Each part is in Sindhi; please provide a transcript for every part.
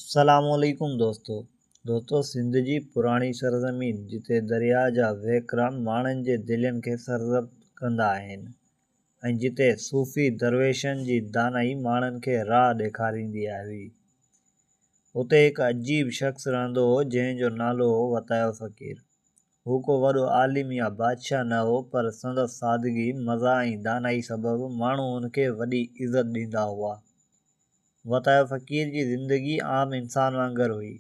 السلام عليڪم دوستو دوستو سنڌ جي پراڻي سرزمين جتي درياء جا وهڪرا ماڻهن جي دلين کي سرزبد ڪندا آهن ۽ جتي صوفي درويشن جي دانائي ماڻهن کي راهه ڏيکاريندي هئي اتي هڪ عجيب شخص رهندو هو جنهن جو نالو هو وتايو فقير هو ڪو وڏو عالم يا بادشاهه نه هو پر سندس سادگي مزاح ۽ دانائي سبب ماڻهو هن کي وڏي عزت ڏيندا هئا. وتايو فقير جي زندگي عام انسان وانگر هئي،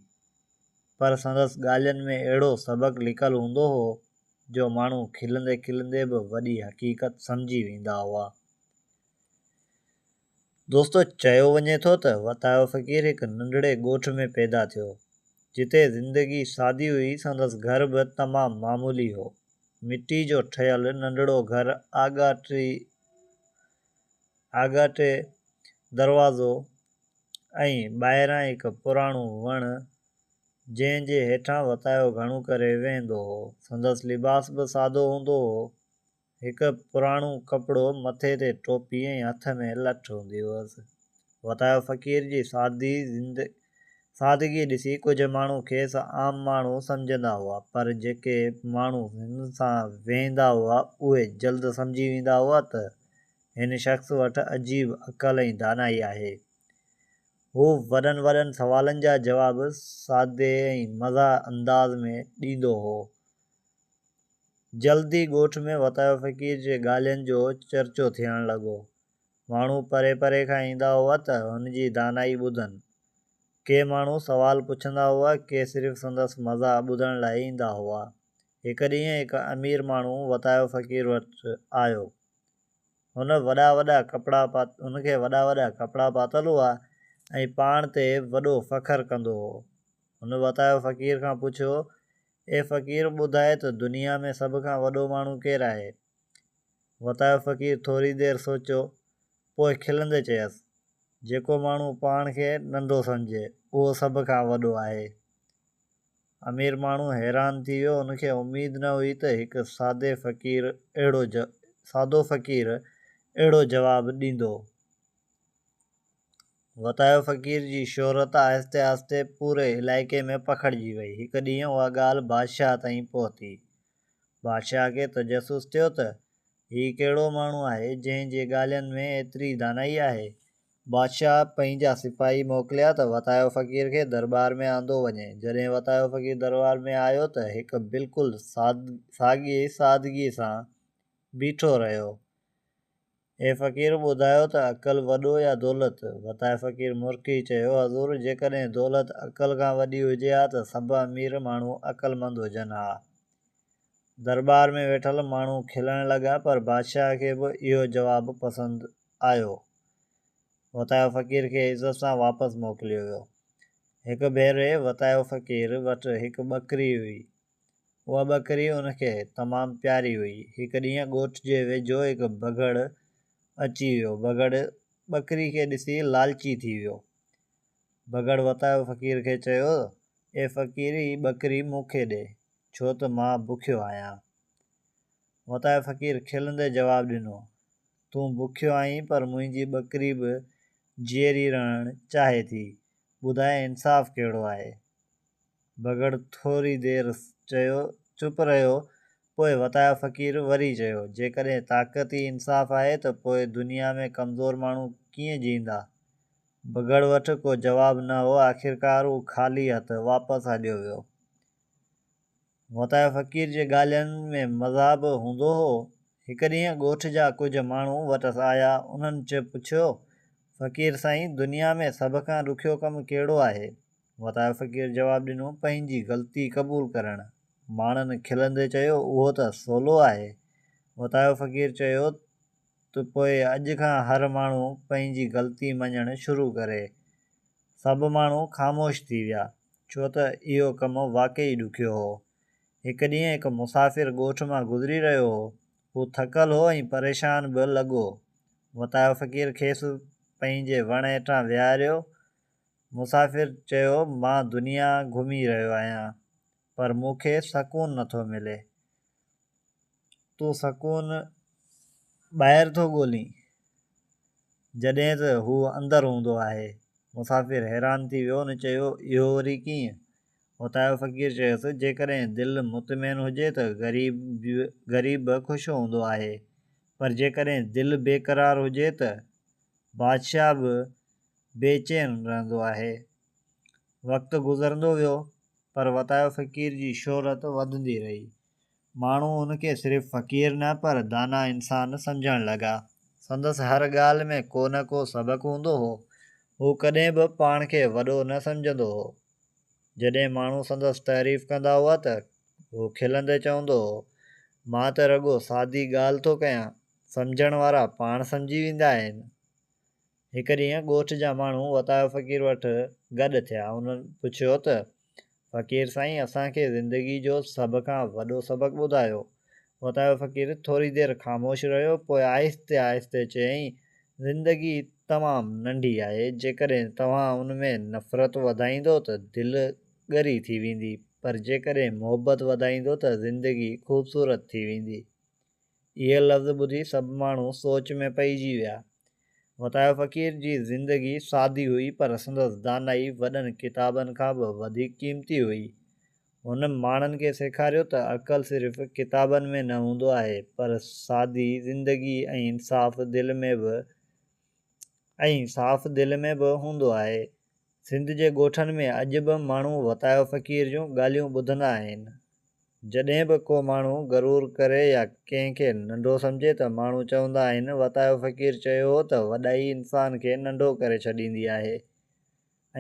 پر سندس ڳالهين ۾ اهڙو سبق لڪل هوندو هو، جو ماڻهو کلندي کلندي به وڏي حقيقت سمجهي ويندا هئا. دوستو چيو وڃي ٿو ته وتايو فقير هڪ ننڍڙي ڳوٺ ۾ پيدا ٿيو، جتي زندگي سادي هئي، سندس گهر به تمام معمولي هو. مٽي جو ٺهيل ننڍڙو گهر آڳاٽي آڳاٽي دروازو ۽ ٻاهران هڪ پراڻو وڻ، جنهن جي هيٺان وتايو گهڻو ڪري ويهندو هو. سندس لباس به سادو هوندو هو. هڪ پراڻو ڪپڙو، مٿي تي ٽوپي ۽ هٿ ۾ لٺ هوندي هئس. وتايو فقير جي سادي سادگي ڏسي ڪجهه ماڻهو کيس عام ماڻهو سمجهندا هئا، پر جيڪي ماڻهو هن سان ويهندا هئا، اهي جلد سمجهي ويندا هئا ته هن شخص وٽ عجيب عقل ۽ دانائي آهي. هو وڏن وڏن سوالن جا جواب سادي ۽ مزاح انداز ۾ ڏيندو هو. جلد ئي ڳوٺ ۾ وتايو فقير جي ڳالهين جو چرچو ٿيڻ لڳو. ماڻهو پري پري کان ايندا هئا ته هن جي دانائي ٻڌن. ڪي ماڻهو سوال پڇندا هئا، ڪي صرف سندس مزاح ٻڌڻ لاء ايندا هئا. هڪ ڏينهن هڪ امير ماڻهو وتايو فقير وٽ آيو. هن وڏا وڏا ڪپڙا هن کي وڏا وڏا ڪپڙا پاتل هئا ۽ پاڻ تي وڏو فخر ڪندو هو. هن وتايو فقير کان پڇيو، اي فقير ٻڌاء ته دنيا ۾ سڀ کان وڏو ماڻهو ڪير آهي؟ وتايو فقير ٿوري دير سوچيو، پوء کلندي چيس، جيڪو ماڻهو پاڻ کي ننڍو سمجهي، اهو سڀ کان وڏو آهي. امير ماڻهو حيران ٿي ويو، هن کي اميد نه هئي ته هڪ سادي فقير اهڙو سادو فقير اهڙو جواب ڏيندو. وتايو فقير جي شهرت آهستي آهستي پوري علائقي ۾ پکڙجي وئي. هڪ ڏينهن اها ڳالهه بادشاهه تائين پهتي. بادشاهه کي تجسس ٿيو ته هي ڪهڙو ماڻهو آهي، جنهن جي ڳالهين ۾ ايتري دانائي آهي. بادشاهه پنهنجا سپاهي موڪليا ته وتايو فقير کي درٻار ۾ آندو وڃي. جڏهن وتايو فقير درٻار ۾ آيو ته هڪ بلڪل ساڳيء سادگيء سان بيٺو رهيو. اي فقير ٻڌايو ته عقل وڏو يا دولت؟ وتايو فقير مرڪي چيو، حضور جيڪڏهن دولت عقل کان وڏي هجي ها ته سڀ امير ماڻهو عقلمند هجن ها. درٻار ۾ ويٺل ماڻهو کلڻ لڳا پر بادشاهه کي به اهو جواب پسند آيو. وتايو فقير کي عزت سان واپس موڪليو ويو. هڪ ڀيري وتايو فقير وٽ هڪ ٻڪري هئي. اها ٻڪري ان کي تمام پياري هئي. هڪ ڏينهن ڳوٺ جي ويجهو هڪ بگهڙ اچي ويو. بگهڙ ٻڪري کي ڏسي لالچي ٿي ويو. بگهڙ وتايو فقير کي چيو، اي فقير هي ٻڪري مون کي ڏي، ڇو ته مان بکيو آهيان. وتايو فقير کلندي جواب ڏنو، تون بکيو آهين پر منهنجي ٻڪري به جيئري رهڻ چاهي ٿي، ٻڌاء انصاف ڪهڙو آهي؟ بگهڙ ٿوري دير چيو چپ رهيو، پوء وتايو فقير وري چيو، جيڪڏهن طاقت ئي انصاف آهي ته پوء دنيا ۾ ڪمزور ماڻهو ڪيئن جيئندا؟ بگهڙ وٽ ڪو جواب نه هو، آخرڪار هو خالي هٿ واپس هليو ويو. وتايو فقير جي ڳالهين ۾ مزاح به هوندو هو. هڪ ڏينهن ڳوٺ جا ڪجهه ماڻهو وٽس آيا. انهن پڇيو، فقير سائين، دنيا ۾ سڀ کان ڏکيو ڪم ڪهڙو آهي؟ وتايو فقير جواب ڏنو، پنهنجي غلطي قبول ڪرڻ. ماڻهن کلندي چيو، اهو ته سولو آهي. وتايو فقير چيو ته پوء اڄ کان هر ماڻهو پنهنجي غلطي مڃڻ شروع ڪري. سڀ ماڻهو خاموش ٿي ويا، ڇو ته اهو ڪم واقعي ڏکيو هو. هڪ ڏينهن هڪ مسافر ڳوٺ مان گذري رهيو هو. هو ٿڪل هو ۽ پريشان به لڳو. وتايو فقير کيس پنهنجي وڻ هيٺان ويهاريو. مسافر چيو، مان دنيا گهمي رهيو آهيان، پر مون کي سڪون نٿو ملي. تون سڪون ٻاهر ٿو ڳولين، جڏهن ته هو اندر هوندو آهي. مسافر حيران ٿي ويو. هن چيو، اهو وري ڪيئن؟ وتايو فقير چيس، جيڪڏهن دل مطمئن هجي ته غريب به خوش هوندو آهي، پر جيڪڏهن دل بيقرار هجي ته بادشاهه به بي چين رهندو آهي. وقت گذرندو ويو، پر وتايو فقير جي شهرت وڌندي رهي. ماڻهو هن کي صرف فقير نه پر دانا انسان سمجهڻ لڳا. سندس هر ڳالهه ۾ ڪو نه ڪو سبق هوندو هو. هو ڪڏهن به پاڻ کي وڏو نه سمجهندو هو. جڏهن ماڻهو سندس تعريف ڪندا هئا ته هو کلندي چوندو هو، مان ته رڳو سادي ڳالهه ٿو ڪيان، سمجهڻ وارا پاڻ سمجهي ويندا آهن. هڪ ڏينهن ڳوٺ جا ماڻهو وتايو فقير وٽ گڏ ٿيا. انهن پڇيو ته، فقير سائين اسان کي زندگي جو سڀ کان وڏو سبق ٻڌايو. وتايو فقير ٿوري دير خاموش رهيو، پوء آهستي آهستي چيائين، زندگي تمام ننڍي آهي، جيڪڏهن توهان ان ۾ نفرت وڌائيندو ته دل ڳري ٿي ويندي، پر جيڪڏهن محبت وڌائيندو ته زندگي خوبصورت ٿي ويندي. اهي لفظ ٻڌي سڀ ماڻهو سوچ ۾ پئجي ويا. وتايو فقير جي زندگي سادي هئي پر سندس دانائي وڏن ڪتابن کان به وڌيڪ قيمتي هئي. هن ماڻهن کي سيکاريو ته عقل صرف ڪتابن ۾ نه هوندو آهي پر سادي زندگي ۽ انصاف دل ۾ به ۽ صاف دل ۾ به هوندو آهي. سنڌ جي ڳوٺن ۾ اڄ به ماڻهو وتايو فقير جون ڳالهيون ٻڌندا آهن. جڏهن به ڪو ماڻهو غرور ڪري يا ڪنهن کي ننڍو سمجهي ته ماڻهو چوندا آهن وتايو فقير چيو هو ته وڏائي انسان کي ننڍو ڪري ڇڏيندي آهي.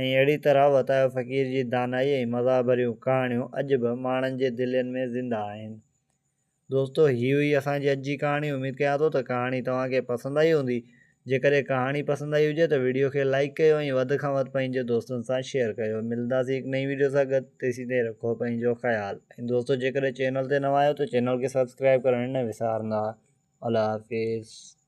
۽ اهڙي طرح وتايو فقير جي دانائي ۽ مزاح ڀريون ڪهاڻيون اڄ به ماڻهن جي دلين ۾ زنده آهن. دوستو هي هئي اسان جي اڄ جي ڪهاڻي اميد ڪيان ٿو ته ڪهاڻي توهان کي پسند آئي هوندي. جيڪڏهن ڪهاڻي پسند آئي هجي ته وڊيو کي لائيڪ ڪيو ۽ وڌ کان وڌ پنهنجي دوستن سان شيئر ڪيو. ملنداسين هڪ نئين وڊيو سان گڏ تيسين تائين رکو پنهنجو خيال ۽ دوستو جيڪڏهن چينل تي نوان آهيو ته چينل کي سبسڪرائب ڪرڻ نه وسارندا. الله حافظ.